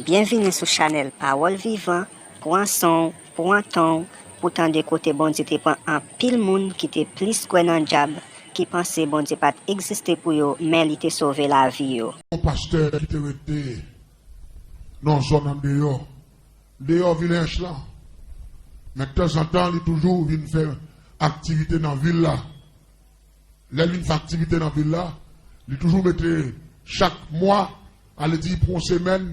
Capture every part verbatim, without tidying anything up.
Byenvini sou chanèl Pawòl Vivan. Pran san w, pran tan w pou tande kote Bondye te pran anpil moun ki te plis kwè nan dyab, ki panse Bondye pa t egziste pou yo, men li te sove lavi yo. Yon pastè ki te rete nan zòn andeyò, deyò Vilèch lan. Men tanzantan, li toujou vin fè aktivite nan vil la. Lè l vin fè aktivite nan vil la, li toujou mete chak mwa, ale di pou yon semèn,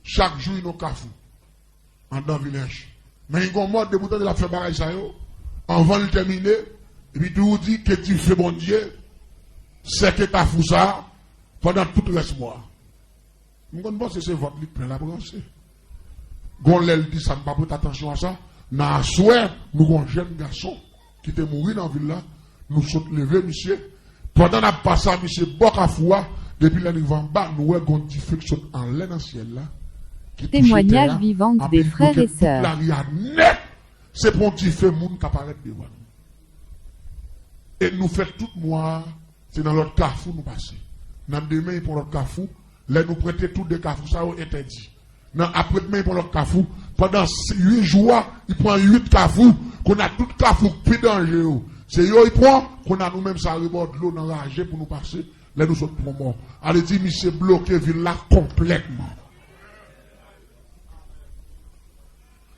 chak jou li nan kafou, anndan Vilèch. Men li gon mòd, depi w tande l ap fè bagay sa yo, anvan l tèmine, epi tou di ke dife Bondye sèke kafou sa a pandan tout rès mwa a. M konn panse se vant li k plen l ap ranse. Gon lè l di sa, m pa pote atansyon a sa. Nan aswè, nou gon jèn gason ki te mouri nan vil la, nou sot leve misye. Pandan n ap pase a misye bò kafou a, depi lè n rive anba, nou wè gon dife k sot anlè nan syèl la, ki touche tè a, epi l bloke tout lari a nèt. Se pa yon dife moun ka parèt devan nou. E nou fè tout mwa a, se nan lòt kafou nou pase. Nan demen, li pran lòt kafou. Lè nou prete tou de kafou sa yo entèdi. Nan apre demen, li pran lòt kafou. Pandan uit jou a, li pran uit kafou. Kounye a tout kafou k pi danje yo, se yo li pran. Kounye a nou menm sa rebò dlo nan raje pou nou pase. Lè nou sot pran mò, ale di misye bloke vil la konplètman.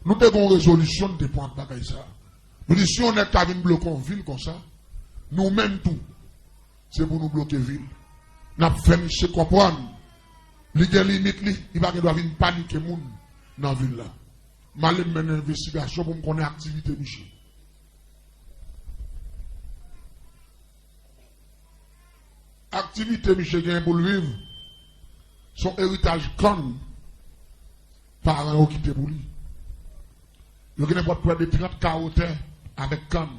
Nou te gen yon rezolisyon nou te pran ak bagay sa. Nou di si yon nèg ka vin bloke yon vil konsa, nou menm tou, se pou nou bloke vil. N ap fè misye konprann li gen limit li, li pa gen dwa vin panike moun nan vil la. M ale m mennen envestigasyon pou m konnen aktivite misye. Aktivite misye gen pou l viv, se yon eritaj kann paran yo kite pou li. Yo gen nenpòt prè de trant kawo tè avèk kann.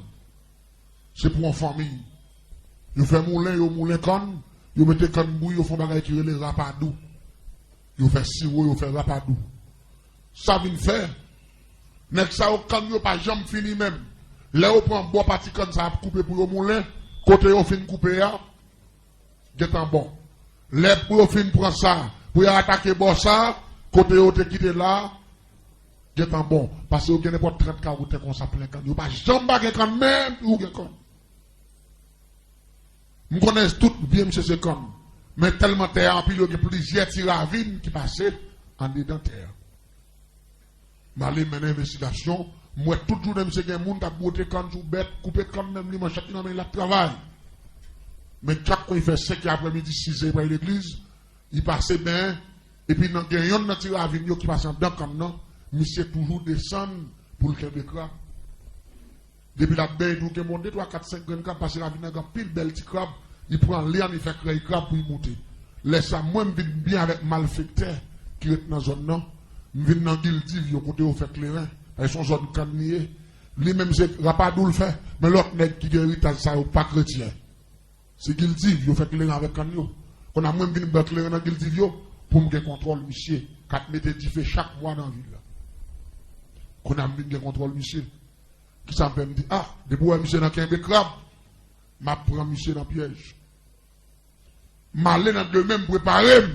Se pou yon fanmi. Yo fè moulen, yo moulen kann, yo mete kann bouyi, yo fè yon bagay ki rele rapadou. Yo fè siwo, yo fè rapadou. Sa vin fè, nèg sa yo, kann yo pa janm fini menm. Lè yo pran bò pati kann sa ap koupe pou yo moulen, kote yo fin koupe a, gentan bon. Lè pou yo fin pran sa, pou yo atake bò sa, kote yo te kite la, gentan bon. Paske yo gen nenpòt trant kawo tè konsa plen kann. Yo pa janm pa gen kann, menm pou yo gen kann. M konnen tout byen misye se kann. Men tèlman tè a anpil, yo gen plizyè ti ravin ki pase andedan tè a. M ale mennen envestigasyon, m wè tout jounen misye gen moun k ap bwote kann sou bèt, koupe kann menm li, manchèt li nan men l ap travay. Men chak kou li fè senkè aprèmidi, sizè li pral legliz, li pase benyen, epi nan gen yonn nan ti ravin yo ki pase anndan kann nan, misye toujou desann pou l kenbe krab. Depi l ap benyen, tou gen bon de, twa, kat, senk grenn krab, paske ravin nan gen anpil bèl ti krab, li pran lyann, li fè krèy krab pou li moute. Lè sa, mwen, m vin byen avèk malfektè ki ret nan zòn nan. M vin nan Gildiv yo, kote yo fè kleren, paske se yon zòn kann li ye. Li menm, se rapadou l fè, men lòt nèg ki gen eritaj sa yo pa kretyen. Se Gildiv yo fè kleren avèk kann yo. Kounye a mwen, m vin bwè kleren nan Gildiv yo pou m gen kontwòl misye k ap mete dife chak mwa nan vil la. Kounye a m vin gen kontwòl misye. Kisa m fè? M di, a, depi w wè misye nan kenbe krab, m ap pran misye nan pyèj. M ale nan demen, m prepare m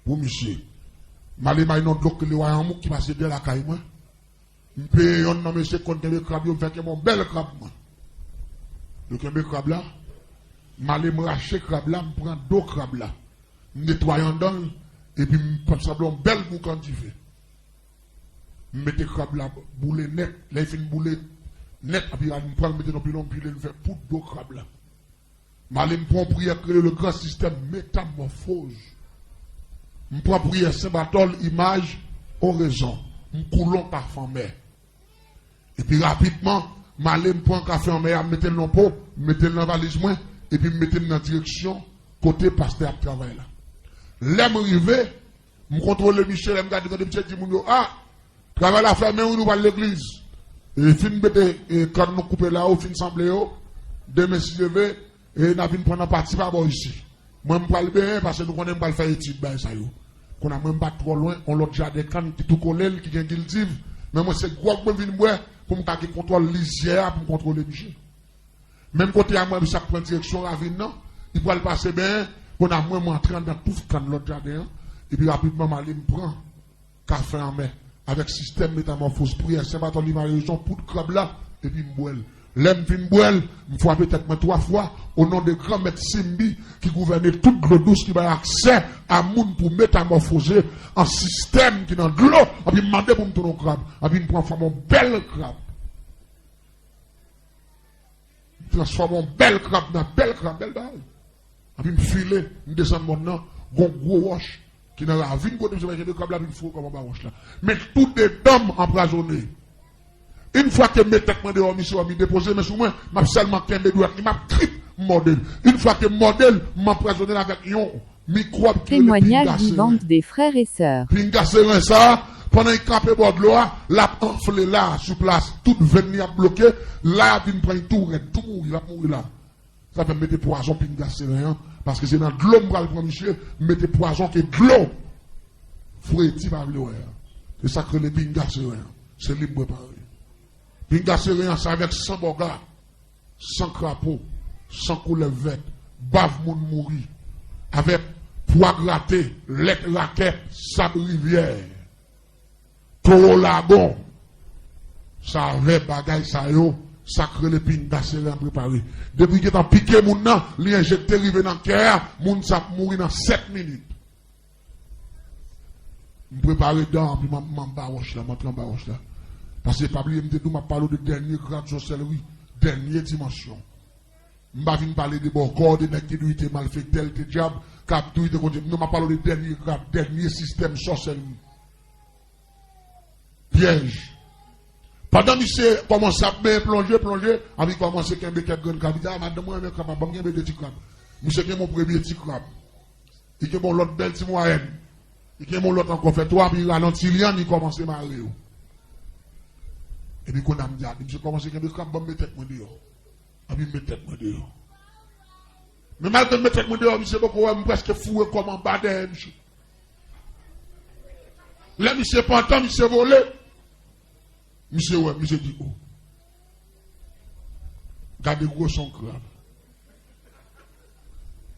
pou misye. M ale may nan dlo k rele Wayanmouk ki pase dèyè lakay mwen. M peye yonn nan mesye k konn kenbe krab yo, m fè kenbe yon bèl krab mwen. Yo kenbe krab la, m ale m rache krab la, m pran do krab la. M netwaye anndan l, epi m fè l sanble yon bèl boukan dife. M mete krab la boule nèt. Lè l fin boule nèt, epi m pran l, m mete nan pilon, m pile l, m fè poud do krab la. M ale m pran yon priyè k rele le grand système métamorphose. M pran priyè Sen Batòl, imaj, oraison. M koule yon paf anmè. Epi rapidman, m ale m pran kafe anmè a, m mete l nan po, m mete l nan valiz mwen, epi m mete m nan direksyon kote pastè ap travay la. Lè m rive, m kontwole misye, lè m gade, tande misye di moun yo, a, travay la fèmen wi, nou pral legliz. E fin mete, e, kann nou koupe la, ou fin sanble yo. Demen, si Dye vle, e n a vin pran nan pati pa bò isi. Mwen, m pral benyen, paske nou konnen m pral fè etid bagay sa yo. Kounye a, mwen, m pa t twò lwen, yon lòt jaden kann ki tou kole l, ki gen Gildiv. Men mwen, se gwòg mwen vin bwè pou m ka gen kontwòl lizyè a, pou m kontwole misye. Menm kote a, mwen, misye ap pran direksyon ravin nan, li pral pase benyen, kounye a, mwen, mwen antre anndan touf kann lòt jaden an, Epi rapidman, m ale, m pran kafe anmè avèk sistèm metamòfoz, priyè Sen Batòli, Marezon, poud krab la, epi m bwè l. Lè m fin bwè l, m frape tèt mwen twa fwa, o non de Granmèt Simbi ki gouvène tout dlo dous, ki bay aksè a moun pou metamòfoze an sistèm ki nan dlo, anpi m mande pou m tounen yon krab, anpi m pran fòm yon bèl krab. M transfòme yon bèl krab nan bèl krab, bèl bagay. Anpi m file, m desann mòn nan, gon gwo wòch ki nan ravin kote misye pral kenbe krab la, vin foure kòb anba wòch la. Men tou de dan m anpwazonnen. Yon fwa ke m met tèt mwen deyò, misye wè m, li depoze men sou mwen, m ap sèlman kenbe dwèt li, m ap trip, m mòde l. Yon fwa ke m mòde l, m anpwazonnen l avèk yon mikwòb ki rele Témoignage pinga vivante seren. Des frères et sœurs. Pinga seren sa, pandan l kanpe bò dlo a, l ap anfle la, sou plas, tout venn li ap bloke, la y ap vin pran l tou rèd, tou mouri, l ap mouri la. Sa fè m mete pwazon pinga seren an, paske se nan dlo m pral pran misye, m mete pwazon ke dlo fredi pa vle wè a. Se sa k rele pinga seren an. Se li m prepare. Pinga seren an, se avèk san bòga, san krapo, san koulèv vèt, bav moun mouri, avèk pwa grate, lèt rakèt, sab rivyè, towo lagon. Sa avè bagay sa yo, sa k rele pinga seren an prepare. Depi l gentan pike moun nan, li enjekte rive nan kè a, moun sa ap mouri nan sèt minit. M prepare dan an, epi m, m anba wòch la, m antre anba wòch la. Paske pa bliye, m te di w, m ap pale w de dènye grad sòsèlri, dènye dimansyon. M pa vin pale de bòkò, de nèg ki di w te malfektè, l te dyab, k ap di w te kondye. Non, m ap pale w de dènye grad, dènye sistèm sòsèlri. Pyèj. Pandan misye kòmanse ap benyen, plonje, plonje, anpi kòmanse kenbe kèk grenn krab, li di, "A, madanm mwen renmen krab, ban m kenbe de ti krab." Misye kenbe yon premye ti krab. Li kenbe yon lòt bèl ti mwayèn. Li kenbe yon lòt ankò, fè twa, epi li rale yon ti lyann, li kòmanse mare yo. Epi kounye a m di, "A, misye kòmanse kenbe krab, ban m met tèt mwen deyò." Anpi m met tèt mwen deyò. Men malgre m met tèt mwen deyò, misye poko wè m, m prèske foure kò m anba dèyè misye. Lè misye pantan, misye vole. Misye wè, misye di, "O. Gade gwosè yon krab."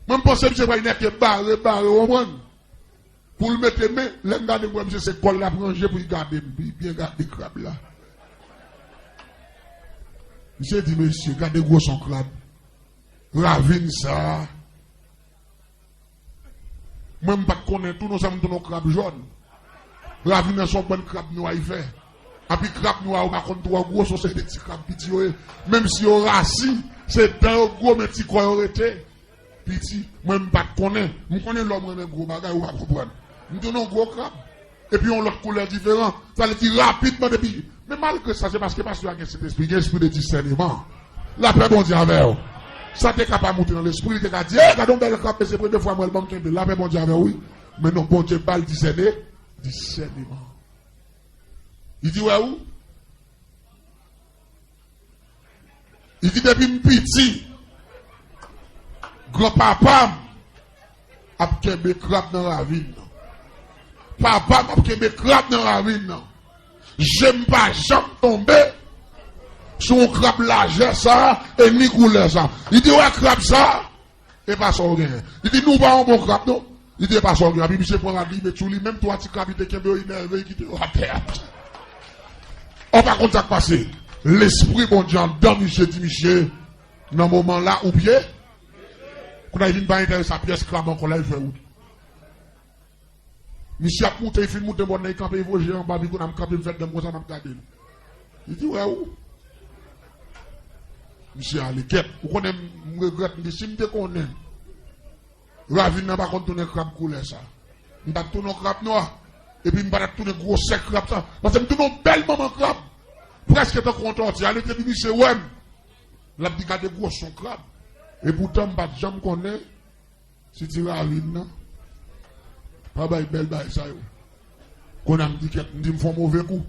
Mwen, m panse misye pral nèke bare, bare, w konprann? Pou l mete men, lè m gade, m wè misye se kò l l ap ranje pou l gade m, pou l byen gade krab la. Misye di, "Mesye, gade gwosè yon krab. Ravin sa a." Mwen, m pa t konnen tou, non, sa m tounen yon krab jòn. Ravin nan se yon bann krab nwa li fè. Anpi krab nwa yo pa konn twò gwo, se yon seri de ti krab piti yo ye. Menm si yo rasi, se dan yo gwo, men ti kò yo rete piti. Mwen, m pa t konnen. M konnen lè w renmen gwo bagay, ou pa konprann. M tounen yon gwo krab. Epi yon lòt koulè diferan. Sa vle di rapidman depi. Men malgre sa, se paske pastè a gen Sentespri, gen espri de disèneman. Lapè Bondye avè w. Sa te ka pa moute nan lespri, li te ka di, "Ey, gade yon bèl krab, men se premye fwa m wè l, ban m kenbe l." Lapè Bondye avè w, wi. Men non, Bondye ba l disène, disèneman. Li di, "Wè ou?" Li di, "Depi m piti, granpapa m ap kenbe krab nan ravin nan. Papa m ap kenbe krab nan ravin nan. Je m pa janm tonbe sou yon krab lajè sa a e ni koulè sa a." Li di, "Wè krab sa a?" E pa sa w genyen. Li di, "Nou pa yon bon krab, non." Li di, "E pa sa w genyen." Epi misye pran rad li, met sou li, menm twa ti krab li te kenbe yo, li nève, li kite yo atè a. Ou pa konn sa k pase. Lespri Bondye anndan misye di misye, nan moman la, ou pye. Kounye a, li vin pa enterese a pyès krab ankò, la, li fè wout. Misye ap moute, li fin moute bò nan, li kanpe, li voye je anba, pi kounye a m kanpe, m fè dan m konsa, m ap gade l. Li di, "Wè ou?" Misye ale kèt. Ou konnen m, m regrèt, m di, "Si m te konnen ravin nan pa konn tounen krab koulè sa, m t ap tounen yon krab nwa, epi m pa t ap tounen gwosè krab sa, paske m tounen yon bèl manman krab." Prèske tankou yon tòti. Ale te di misye wè m. L ap di, "Gade gwosè yon krab." Epoutan, m pa t janm konnen si ti ravin nan pa bay bèl bagay sa yo. Kounye a m di kèt, m di m fè yon move kou.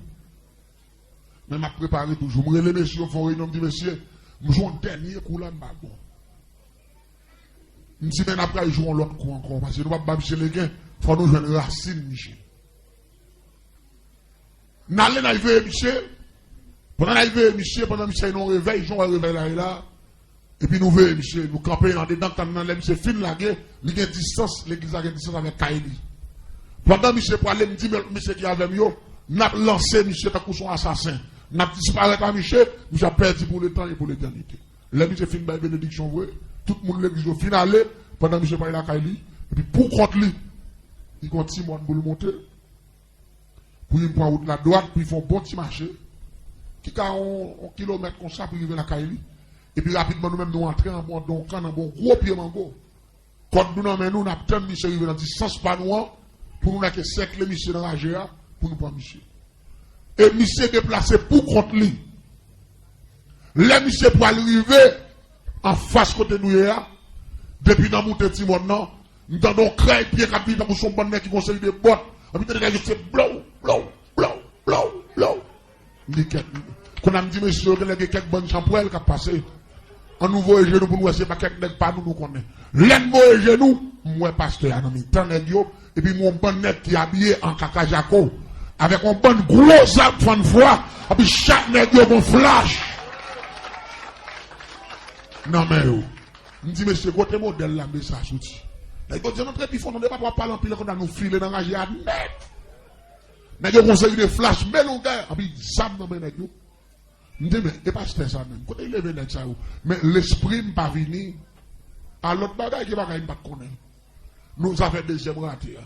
Men m ap prepare toujou. M rele mesye yo, m fè yon reyinyon, m di, "Mesye, m jwe yon dènye kou la, m pa bon. M di, men n ap pral jwe yon lòt kou ankò, paske nou p ap ba misye legen, fò nou jwenn rasin misye." N ale, n al veye misye. Pandan n al veye misye, pandan misye nan yon revèy, jan w wè revèy la ye la, epi nou veye misye, nou kanpe andedan tann nan, lè misye fin lage, li gen distans, legliz la gen distans avèk kay li. Pandan misye prale, m di, men lòt mesye ki avè m yo, n ap lanse misye tankou se yon asasen. N ap disparèt a misye, misye ap pèdi pou letan e pou letènite. Lè misye fin bay benediksyon vre, tout moun legliz yo fin ale, pandan misye pral lakay li, epi pou kont li, li gen yon ti mòn pou l monte, pou li pran wout la dwat, pou li fè yon bon ti mache, ki ka yon, yon kilomèt konsa pou li rive lakay li. Epi rapidman, nou menm, nou antre anba yon kann, anba yon gwo pye mango. Kòd nou nan men nou, n ap tann misye rive nan distans pa nou an, pou nou nèk sèkle misye nan raje a, pou nou pran misye. E misye deplase pou kont li. Lè misye pral rive anfas kote nou ye a, depi nan moute ti mòn nan, m tande yon krèy pye k ap vini tankou se yon bann nèg ki gon seri de bòt. Anpi tande nèg yo se blow, blow, blow, blow, blow. M di kèk. Kounye a m di mesye yo, genlè gen kèk bann chanpwèl k ap pase. Ann nou voye je nou pou nou wè se pa kèk nèg pa nou nou konnen. Lè n voye je nou, m wè pastè a nan mitan nèg yo, epi m wè yon bann nèg ki abiye an kaka jako, avèk yon bann gwo zam fann fwa, epi chak nèg yo gon flach nan men yo. M di mesye, kote modèl la, mesye a soti? Nèg yo di, antre pi fon, tande papa w ap pale anpil, kounye a nou file nan raje a nèt. Nèg yo gon seri de flach, men longè, anpi zam nan men nèg yo. M di, men, e pastè sa menm, kote li leve nèg sa yo? Men lespri m pa vini a lòt bagay ke bagay m pa t konnen. Nou, sa fè dezyèm rate a.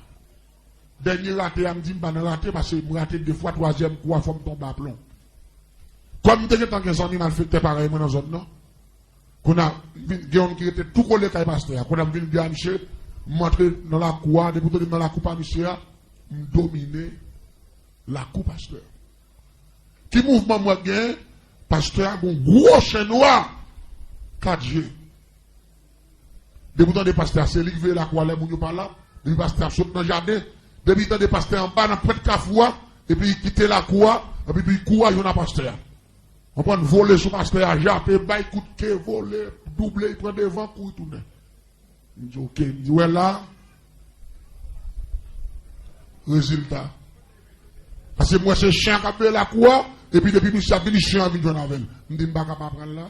Dènye rate a, m di m pa nan rate, paske m rate de fwa, twazyèm kou a, fò m tonbe aplon. Kòm m te gentan gen zanmi malfektè parèy mwen nan zòn nan, kounye a, vin, gen youn ki rete tou kole kay pastè a. Kounye a, m vin di a misye, m antre nan lakou a, depi w tande m nan lakou pa misye a, m domine lakou pastè a. Ki mouvman m wè k genyen? Pastè a gon gwo chen nwa, kat je. Depi w tande pastè a, se li k veye lakou a lè moun yo pa la. Depi pastè a ap sot nan jaden, depi tande pastè a anba nan pwent kafou a, epi li kite lakou a, epi li kouri al jwenn a pastè a. Konprann, vole sou pastè a, jape, bay kout ke, vole, double, li pran devan, kouri tounen. M di, oke, m di, wè la, rezilta. Paske m wè se chen an k ap veye lakou a, epi depi misye ap vini, chen an vin jwenn avè l. M di, m pa ka pa pran l la.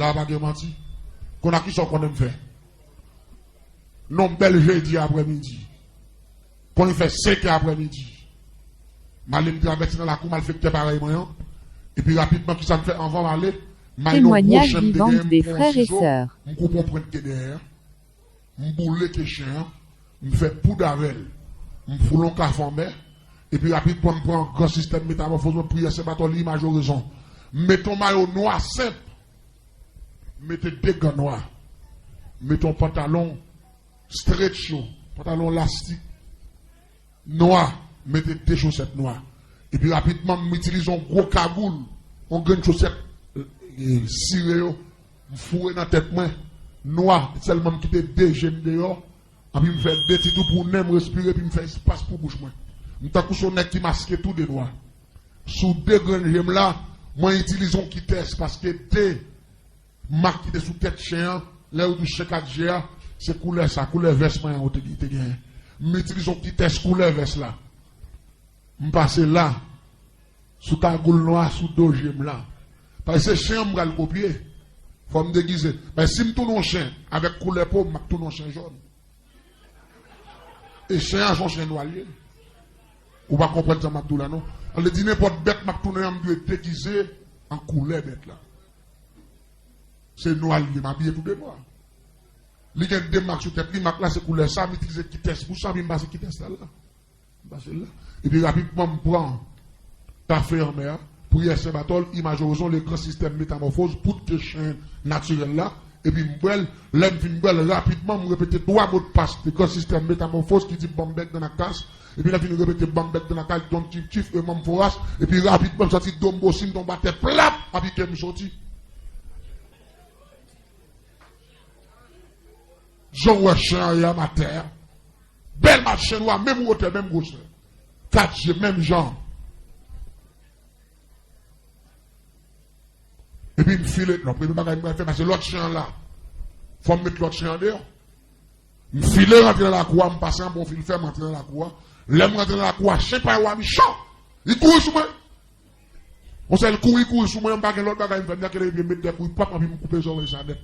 La pa gen manti. Kounye a kisa w konnen m fè? Non, bèl jedi aprèmidi. Konnen fè senkè aprèmidi. M ale m travèse nan lakou malfektè parèy mwen an. Epi rapidman, kisa m fè anvan m ale? M al nan gwo chen m te genyen, m pran yon sizo, m koupe yon pwent ke dèyè. M boule ke chen an, m fè poud avè l, m foule yon kafou anmè, epi rapidman m pran gran sistèm metamòfoz mwen, priyè Sen Batòli, imaj orezon. M mete yon mayo nwa senp, m mete de gan nwa, m mete yon pantalon stretch yo, pantalon lastik, nwa, m mete de chosèt nwa. Epi rapidman, m itilize yon gwo kagoul, yon grenn chosèt, e, sire yo, m foure nan tèt mwen, nwa, sèlman m kite de je m deyò, anpi m fè de ti twou pou nen m respire, epi m fè espas pou bouch mwen. M tankou se yon nèg ki maske tou de nwa. Sou de grenn je m la, mwen itilize yon kitès, paske de mak ki te sou tèt chen an, lè yo di w chen kat je a, se koulè sa, koulè vès mwen an, ou te, te genyen. M itilize yon kitès koulè vès la. M pase la, sou kagoul nwa, sou do je m la. Paske se chen an m pral kopye. Fò m degize. Paske si m tounen yon chen avèk koulè po, m ap tounen yon chen jòn. E chen an se yon chen nwa l ye. Ou pa konprann sa m ap di w la, non. Sa vle di nenpòt bèt m ap tounen an, m dwe degize an koulè bèt la. Se nwa l ye, m abiye tou de nwa. Li gen de mak sou tèt li, mak la se koulè sa, m itilize kitès pou sa, epi m pase kitès la la. M pase l la. Epi rapidman, m pran kafe anmè a, priyè Sen Batòl, imaj orezon, le gran sistèm metamòfoz, poud ke chen natirèl la, epi m bwè l. Lè m fin bwè l, rapidman, m repete twa modpas de gran sistèm metamòfoz ki di, ban m bèk dan la kas, epi lè m fin repete, ban m bèk dan la kas, don kif kif, e manm foras, epi rapidman, m santi do m bosi, m tonbe atè, plap, epi ke m soti. Jan w wè chen an ye a, m atè a. Bèl machann wa, menm wotè, menm gwosè. Kat je, menm jan. Epi m file, non, premye bagay m pral fè, paske lòt chen an la. Fò m met lòt chen an deyò. M file rantre nan lakou a, m pase anba yon fil fè, m rantre nan lakou a. Lè m rantre nan lakou a, chen pa yo a mechan. Li kouri sou mwen. Yon sèl kouri, kouri sou mwen, m pa gen lòt bagay m fè, m teke epi m met de kouri, pap, epi m koupe zòrèy sa nèt.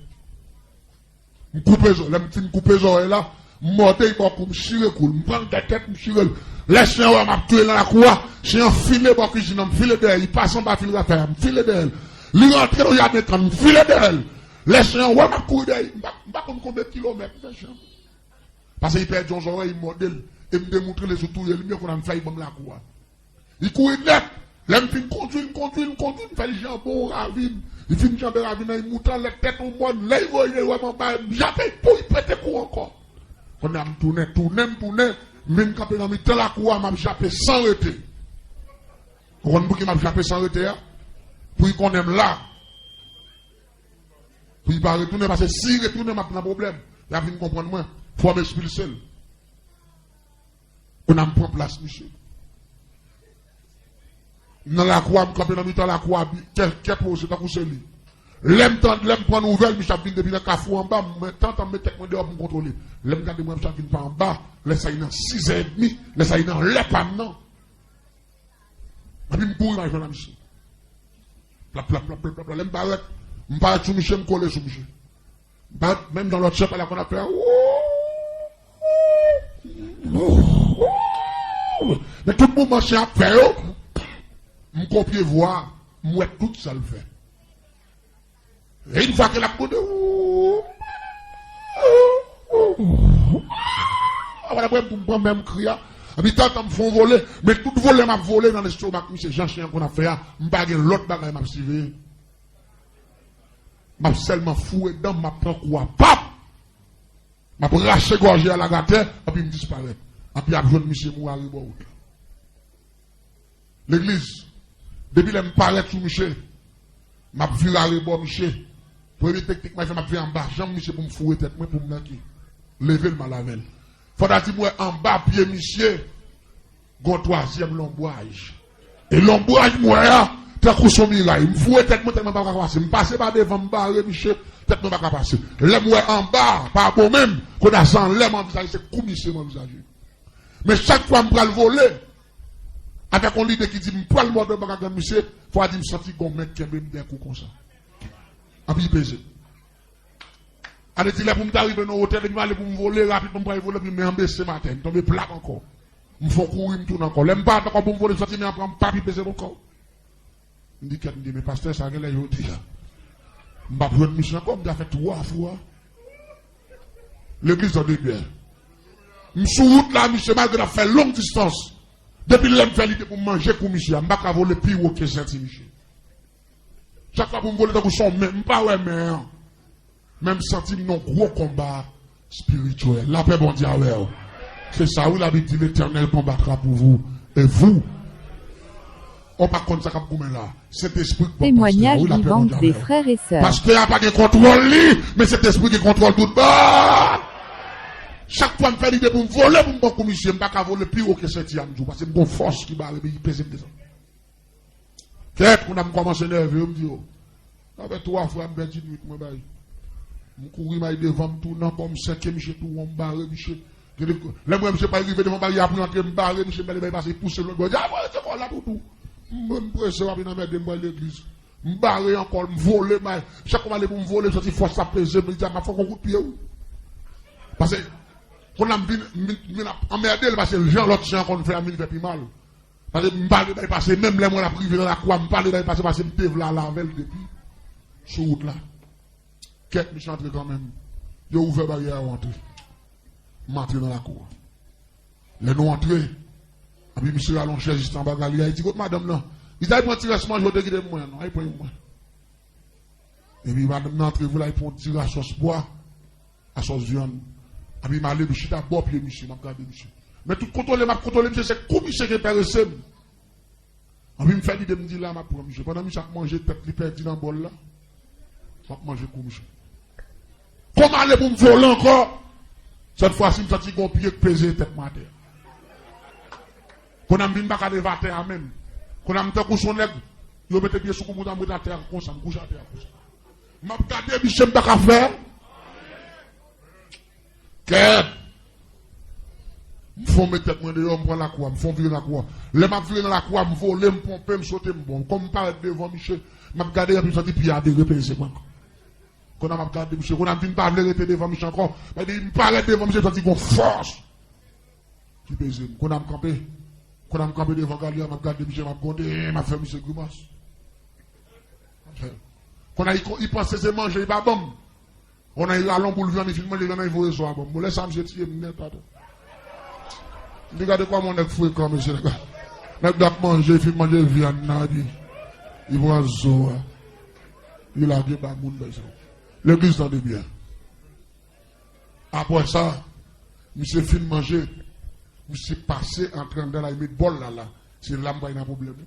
M koupe zò-, lè m fin koupe zòrèy la, M mòde, li ba w kou, m chire kou l. M pran l dèyè tèt, m chire l. Lè chen an wè m ap touye l nan lakou a, chen an file bò kizin nan, m file dèyè, li pase anba fil rafè a, m file dèyè l. Li rantre nan jaden kann, m file dèyè l. Lè chen an wè m ap kouri dèyè, m pa, m pa konn konbyen kilomèt m fè chen an. Paske li pèdi yon zòrèy, m mòde l, e m te montre l sou touye l, m yo konn ap fè l ban m lakou a. Li kouri nèt. Lè m fin kondui l, m kondui l, m kondui l, m fè l janbe yon ravin. Li fin janbe ravin nan, li moute anlè tèt yon mòn. Lè li voye, li wè m anba, m jape pou li pete kou ankò. Kounye a m tounen, tounen, m tounen, m vin kanpe nan mitan lakou a, m ap jape san rete. Ou konn pouki m ap jape san rete a? Pou li konnen m la. Pou li pa retounen, paske si li retounen, m ap nan pwoblèm. L ap vin konprann mwen. Fò m ekspilse l. Kounye a m pran plas misye. M nan lakou a, m kanpe nan mitan lakou a, bi- kè, kè poze, tankou se li. Lè m tande, lè m pran nouvèl, misye ap vin depi nan kafou anba, mwen, tantan m met tèt mwen deyò pou m kontwole. Lè m gade, m wè misye ap vin pa anba, lè sa li nan sizè edmi, lè sa li nan lè pa m nan. Epi m kouri, m al jwenn a misye. Plap, plap, plap, plap, plap, plap. Lè m parèt, m parèt sou misye, m kole sou misye. M parèt, menm jan lòt chen pale a konn ap fè a. Men tout mouvman chen ap fè yo, m kopye vwa, m wè tout sa l fè. E yon fwa ke l ap goude, apre pou m pran menm kri a. Epi tantan m fè yon vole, men tout vole m ap vole nan lestomak misye, jan chen an konn ap fè a, m pa gen lòt bagay m ap siveye. M ap sèlman foure dan m, m ap pran kou a, pap! M ap rache gòje a lage atè, epi m disparèt. Epi ap jwenn misye mouri arebò wout la. Legliz, depi lè m parèt sou misye, m ap vire arebò misye. Premye teknik m ap fè, m ap vire anba janm misye pou m foure tèt mwen, pou m nan ki leve l m al avè l. Fò ta di m wè anba pye misye, gon twazyèm lonbraj. E lonbraj m wè a, tankou son miray. M foure tèt mwen tèlman m pa ka pase. M pase pa devan, m bare misye, tèt mwen pa ka pase. Lè m wè anba, pa bon menm, kounye a se anlè m anvizaje, se kou misye m anvizaje. Men chak fwa m pral vole, avèk yon lide ki di m pral mòde baka grann misye, fò a di m santi gon men kenbe m dèyè kou konsa. Anpi peze. Ale di lè pou m ta rive nan wotè, depi m ale pou m vole, rapidman m pral vole, epi men an bese m atè, m tonbe plat ankò. M fè yon kouri, m tounen ankò. Lè m parèt ankò pou m vole, m santi men an pran m, pap, li peze m ankò. M di kèt, m di, men pastè, sa genlè jodi a. M p ap jwenn misye ankò, m deja fè twa fwa. Legliz tande byen. M sou wout la, misye, malgre n ap fè long distans. Depi lè m fè lide pou m manje kou misye a, m pa ka vole pi wo ke senti misye. Chak fwa pou m vole tankou se yon men, m pa wè men an. Men m santi m nan yon gwo konba espirityèl. Lapè Bondye avè w. Se sa wi, Labib di, Letènèl konbatra pou vou. E vou. Ou pa konn sa k ap goumen la. Sentespri k ba w pastè a, wi, lapè Bondye avè w. Pastè a pa gen kontwòl li, men Sentespri gen kontwòl tout ba. Chak fwa m fè lide pou m vole, pou m pran kou misye, m pa ka vole pi wo ke senti a, m di w, paske m gon fòs ki bare m, ki peze m desann. Kèt, kounye a m kòmanse nève yo, m di yo. Sa fè twa fwa m pèdi nwit mwen bay. M kouri, m al devan, m tounen ankò, m sèke misye tou won, m bare misye. Lè m wè misye pral rive devan baryè a pou l antre, m bare misye, m pèdi bay pase, pouse l lòt bò. Di, "A, voye se kò la toutou." M, m prese, w ap vin anmède m, m pral legliz. M bare ankò, m vole, m al, chak fwa m ale pou m vole, m santi fòs la peze m, li di, "A, m ap fè w gon kout pye, wi." Paske, kounye a m vin, m vin, m vin ap anmède l, paske jan lòt jan an konn fè a, m vin fè pi mal. Paske m pa vle bay pase, menm lè mwen ap rive nan lakou a, m pa vle bay pase, paske m te vle al avè l depi sou wout la. Kèt, misye antre kanmenm. Yo ouvè baryè a, yo antre. M antre nan lakou a. Lè nou antre, epi misye rale yon chèz jis anba galri a, li di, "Kot madanm nan?" Li di, "Al pran ti rès manje w te kite pou mwen an, non, al pran yon mwen." Epi madanm nan antre vre, l al pran yon ti rasòs pwa, asòs vyann. Epi m ale, m chita bò pye misye, m ap gade misye. Men tout kontwole m ap kontwole misye, se kou misye ki enterese m. Epi m fè lide, m di, "La, m ap pran misye." Pandan misye ap manje, tèt li pèdi nan bòl la, m ap manje kou misye. Kòm ale pou m vole ankò, sèt fwa si m santi gon pye k peze tèt mwen atè. Kounye a m vin pa ka leve atè a menm. Kounye a m tankou son nèg, yo mete pye sou kou m, m ret atè a konsa, m kouche atè a konsa. M ap gade misye, m pa ka fè. Kèt! M fon met tèt mwen deyò, m pran lakou a, m fon vire lakou a. Lè m ap vire nan lakou a, m vole, m ponpe, m sote, m bon. Kòm m parèt devan misye, m ap gade, epi m santi pye a derepeze mwen. Kounye a m ap gade misye, kounye a m vin pa vle rete devan misye ankò. Paske depi m parèt devan misye, m santi gon fòs ki peze m. Kounye a m kanpe. Kounye a m kanpe devan galya, m ap gade misye, m ap gwonde, m ap fè misye grimas. Kounye a li ko-, li panse se manje li pa ban m. Kounye a li rale yon boul vyann, li fin manje vyann nan, li voye zo a ban m. Bon, lè sa a, misye tiye m nèt atò. M di gade kòman nèg frekan, mesye, nèg la. Nèg la ap manje, li fin manje vyann nan, epi li pran zo a. Li lage ba moun, bay sa. Legliz, tande byen. Apre sa, misye fin manje, misye pase antre anndan la, li met bòl la la. Se la m pral nan pwoblèm.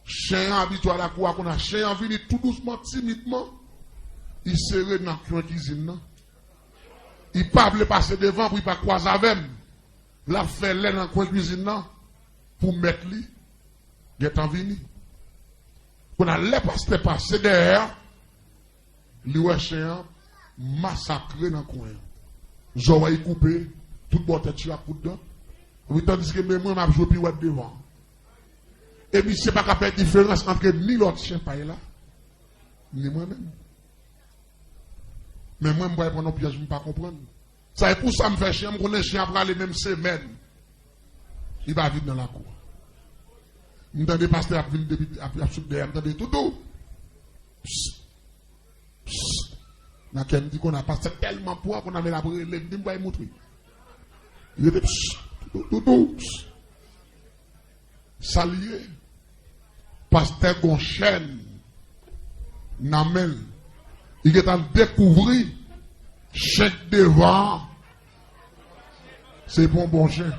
Chen an abitye al lakou a, kounye a chen an vini tou dousman, timidman. Li sere nan kwen kizin nan. Li pa vle pase devan pou li pa kwaze avè m. L ap fè lè nan kwen kizin nan pou mèt li gentan vini. Kounye a, lè pastè pase dèyè a, li wè chen an masakre nan kwen an. Zòrèy koupe, tout bò tèt li ak kout dan. Wi, tandiske men mwen, m ap jwe piwèt devan. E misye pa ka fè diferans ant ni lòt chen pay la, ni mwen menm. Men mwen, m pral pran yon pyèj m pa konprann. Sa e pou sa m fè chen an, m konnen chen an prale menm semèn. Li pa vin nan lakou a. M tande pastè ap vin depi, ap, ap sot dèyè, m tande toutou. Ps, ps. Nan kè m di kounye a, pastè tèlman pran, kounye a men l ap rele m, di m bay moutre. Li rete ps, toutou, toutou, ps. Sa l ye? Pastè gon chèn nan men l. Li gentan dekouvri chen k devan an se pa yon bon chen.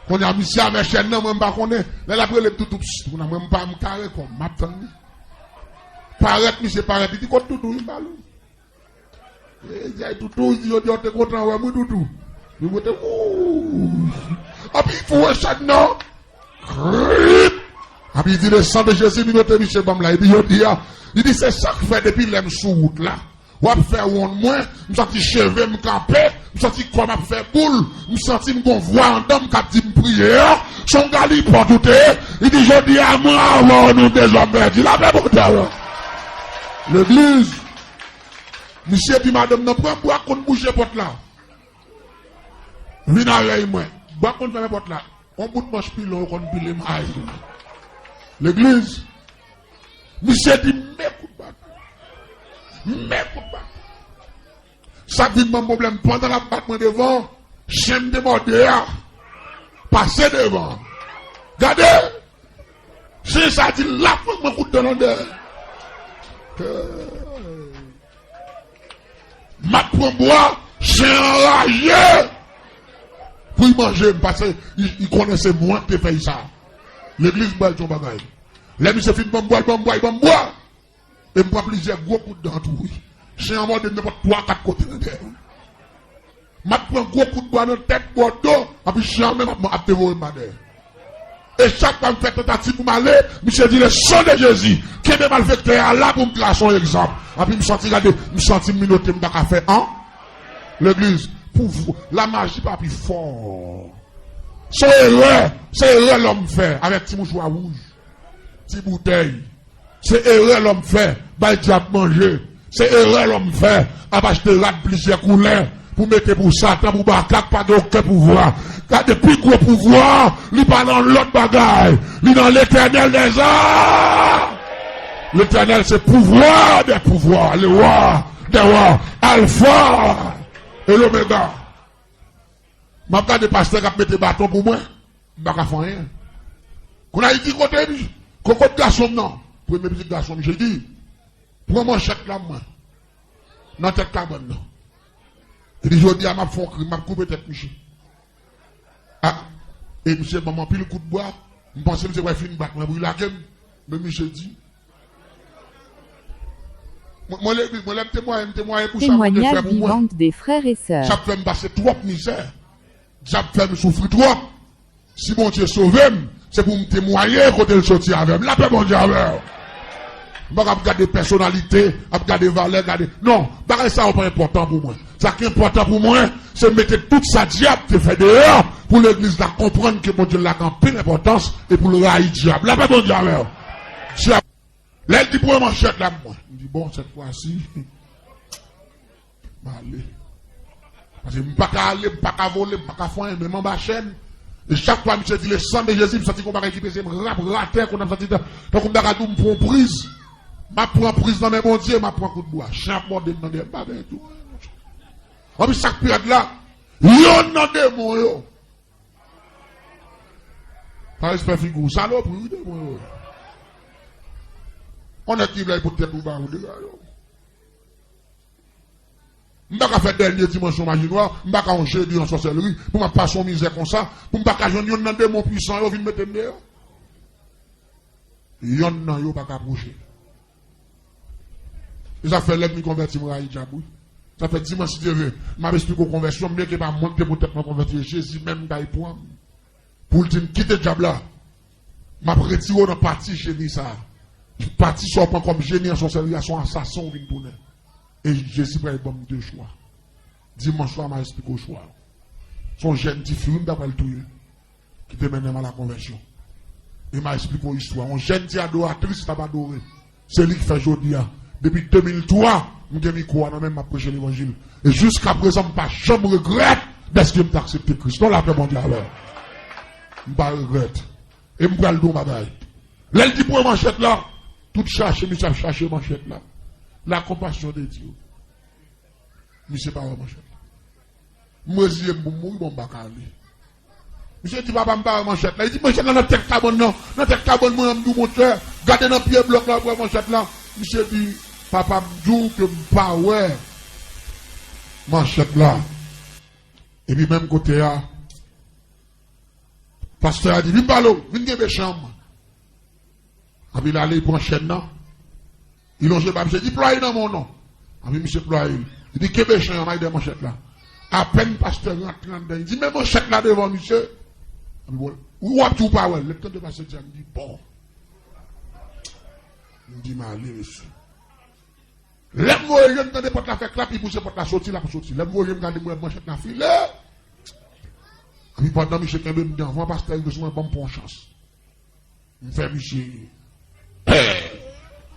Kounye a, misye avè chèn nan, mwen m pa konnen. Lè l ap rele m toutou, ps, kounye a, mwen m pa, m kare kò m, m ap tann li. Parèt, misye parèt, li di, "Kot toutou?" Li ba l. E, di ay toutou, di yo, di yo te kontan wè m, wi, toutou. Yo mete, wouy. Epi, pou wè chèn nan. Krip. Epi, di, "Le sang de Jésus, minote misye ban m la." Epi, yo di, a, li di, "Se sa k fè depi lè m sou wout la, w ap fè wonn mwen, m santi cheve m kanpe, m santi kò m ap fè boul, m santi m gon vwa anndan m k ap di m priye a, se yon galipòt ou te ye." Li di, "Jodi a, mwen avè w, nou dezòm pèdi." Lapè Bondye avè w. Legliz. Misye di madanm nan, "Pran bwa konn bouche pòt la. Vin avèk mwen." Bwa konn fèmen pòt la. Yon bout manch pilon yo konn pile may. Legliz. Misye di, "Men kout bat. Men kout bat." Sa k vin ban m pwoblèm, pandan l ap bat mwen devan, chen m te mòde a pase devan. Gade! Chen sa di l ap pran mwen kout dan nan dèyè. M ap pran bwa, chen an raje pou l manje m, paske li, li konnen se mwen k te fè l sa. Legliz, m pral di yon bagay. Lè misye fin ban m bwa, l ban m bwa, l ban m bwa. E m pran plizyè gwo kout dan tou, wi. Chen an mòde m nenpòt twa, kat kote nan dèyè. M ap pran gwo kout bwa nan tèt, bò do, epi chen an menm ap, ap devore m pa dèyè. E chak fwa m fè tantativ pou m ale, misye di, "Le sang de Jésus, kenbe malfektè a la pou m trase yon egzanp." Epi m santi, gade, m santi m minote, m pa ka fè an. Legliz, pou vou, lamaji pa pi fò. Se erè, se erè lòm fè avèk ti mouchwa wouj. Ti boutèy. Se erè lòm fè, bay dyab manje. Se erè lòm fè, ap achte rad plizyè koulè pou mete pou Satan, pou Baka k pa gen okenn pouvwa. Gade, pi gwo pouvwa, li pa nan lòt bagay. Li nan Letènèl dèzame. Letènèl se pouvwa dè pouvwa, le wa dè wa, Alfa e Lomega. M ap gade pastè k ap mete baton pou mwen. M pa ka fè anyen. Kounye a, li di, "Kote li? Kokot gason m nan?" Premye pitit gason m, misye di, "Pran manchèt la, mwen, nan tèt kabann nan." Li di, "Jodi a, m ap fè yon krim, m ap koupe tèt misye." A, e misye ban m anpil kout bwa, m panse misye pral fin bat mwen pou l lage m, men misye di, mwen, mwen, legliz, mwen, lè m temwaye, m temwaye pou sa Bondye fè pou mwen. Témoignage vivant des frères et sœurs. Sa ap fè m pase twòp mizè. Dyab fè m soufri twòp. Si Bondye sove m, se pou m temwaye kote l soti avè m. Lapè Bondye avè w. M pa ap gade pèsonalite, ap gade valè, gade. Non, bagay sa yo pa enpòtan pou mwen. Sa ki enpòtan pou mwen, se mete tout sa dyab te fè deyò, pou legliz la konprann ke Bondye la gen anpil enpòtans e pou l rayi dyab. Lapè Bondye avè w. Dyab, lè l di, "Pran manchèt la pou mwen." M di, "Bon, sèt fwa si." M ale. Paske m pa ka ale, m pa ka vole, m pa ka fè anyen, men m anba chèn. E chak fwa misye di le sang de Jésus, m santi gon bagay ki peze m, rap, atè, konn ap santi tan, tankou m ta ka di w m pran yon priz. M ap pran priz nan men Bondye, m ap pran kout bwa. Chen ap mòde m nan dèyè, m pa gen tou. Anpi sa k pi rèd la, yonn nan demon yo. Pa respè figi w, salopri, wi, demon yo. On nèg ki vle pou tèt ou ba ou dega yo. M pa ka fè dènye dimanch yon maji nwa, m pa ka yon jedi yon sòsèlri, pou m ap pase yon mizè konsa, pou m pa ka jwenn yonn nan demon pwisan yo vin mete m deyò. Yonn nan yo pa ka pwoche. E sa fè lè m konvèti m rayi dyab wi. Sa fè dimanch si Dye vle, m ap esplike w konvèsyon, m byen ke pa mwen ki te pou tèt mwen konvèti, e Jezi menm k ay pran m. Pou l di m kite dyab la, m ap retire w nan pati jeni sa a. Pati sa w pran kòm jeni an sòsèlri a, se yon asasen w vin tounen. E Jezi pral ban m de chwa. Dimanch swa, m a esplike w chwa. Se yon jèn tifi wi m ta pral touye ki te mennen m a la konvèsyon. E m a esplike w istwa. Yon jèn ti adoratris t ap adore. Se li k fè jodi a. Depi de mil twa, m gen mikwo a nan men m, m ap preche levanjil. E jiska prezan, m pa janm regrèt dèske m te aksepte Kris. Non, lapè Bondye avè w. M pa regrèt. E m pral di w yon bagay. Lè l di pran manchèt la, tout chache misye ap chache manchèt la. La compassion de Dieu. Misye pa wè manchèt la. M reziye m pou m mouri, bon, m pa ka ale. Misye di, papa, m pa wè manchèt la. Li di, manchèt la nan tèt kabann nan. Nan tèt kabann mwen an, m di w, monchè, gade nan pye blòk la, w ap wè manchèt la. Misye di, papa, m di w ke m pa wè manchèt la. Epi menm kote a, pastè a di, vin pale w, vin kenbe chen an. Anpi l ale, li pran chèn nan. Li lonje ba misye, li plwaye nan men w non. Anpi misye plwaye l. Li di, kenbe chen an, m al dèyè manchèt la. Apèn pastè rantre anndan, li di, men manchèt la devan misye. Anpi bon, w ap di w pa wè l. Lè m tande pastè di sa, m di, bon. M di, m ale, mesye. Lè m voye je m tande pòt la fè klap, li pouse pòt la soti, l ap soti. Lè m voye je m gade, m wè manchèt la file. Anpi pandan misye kenbe m devan, pastè rive sou mwen, ban m pran yon chans. M fè misye.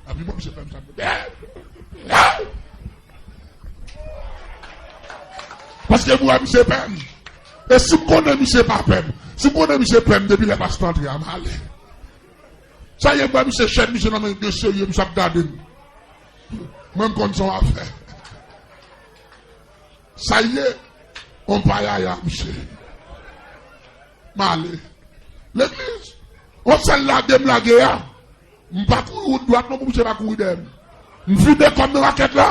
Anpi mwen, misye fè m sa. Paske m wè misye pè m. E si m konnen misye pa pè m, si m konnen misye pè m depi lè pastè antre a, m ale. Sa ye, m wè misye chèn, misye nan men de serye, misye ap gade m. Mwen, m konn sa w ap fè. Sa ye, on payaya, misye. M ale. Legliz, on sèl lage m lage a. M pa kouri wout dwat non pou misye pa kouri dèyè m. M vide kò m nan rakèt la.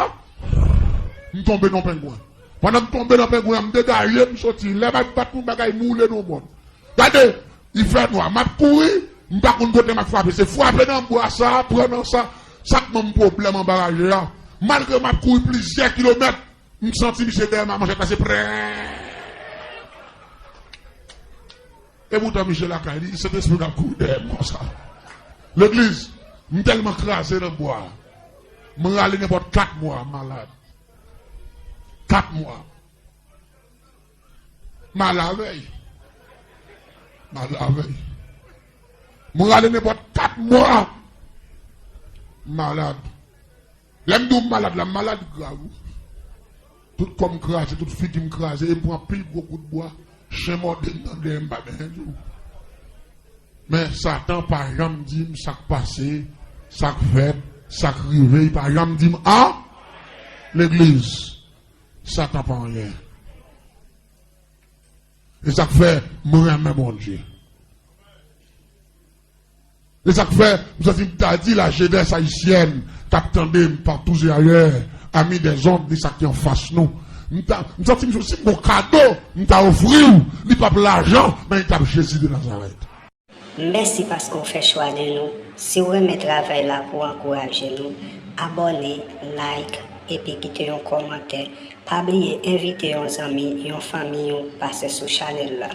M tonbe nan pengwen. Pandan m tonbe nan pengwen an, m degaje, m soti. Lè m ap bat moun, bagay m woule nan mòn. Gade, li fè nwa. M ap kouri, m pa konn kote m ap frape. Se frape nan bwa sa, pran nan sa. Sa k ban m pwoblèm anba raje a. Malgre m ap kouri plizyè kilomèt, m santi misye dèyè m a manchèt pase prè. E poutan misye lakay li, Sentespri ap kouri dèyè m konsa. Legliz, m tèlman kraze nan bwa. M rale nenpòt kat mwa malad. Kat mwa. M al avè l. M al avè l. M rale nenpòt kat mwa. Malad. Lè m di w m malad la, m malad grav wi. Tout kò m kraze, tout figi m kraze, e m pran anpil gwo kout bwa. Chen mòde m nan dèyè, m pa gen anyen di w. Men Satan pa janm di m sa k pase, sa k fèt, sa k rive, li pa janm di m an. Legliz, Satan pa anyen. E sa k fè m renmen Bondye. E sa k fè m santi m ta di la jeunesse haïtienne k ap tande m partout et ailleurs, amis des ondes, ni sa ki anfas nou. M ta, m santi m si m gon kado m ta ofri w, li p ap lajan, men li t ap Jezi de Nazarèt. Mèsi paske w fè chwa de nou. Si w renmen travay la pou w ankouraje nou, abòne, like, epi kite yon kòmantè. Pa bliye envite yon zanmi, yon fanmi w pase sou chanèl la.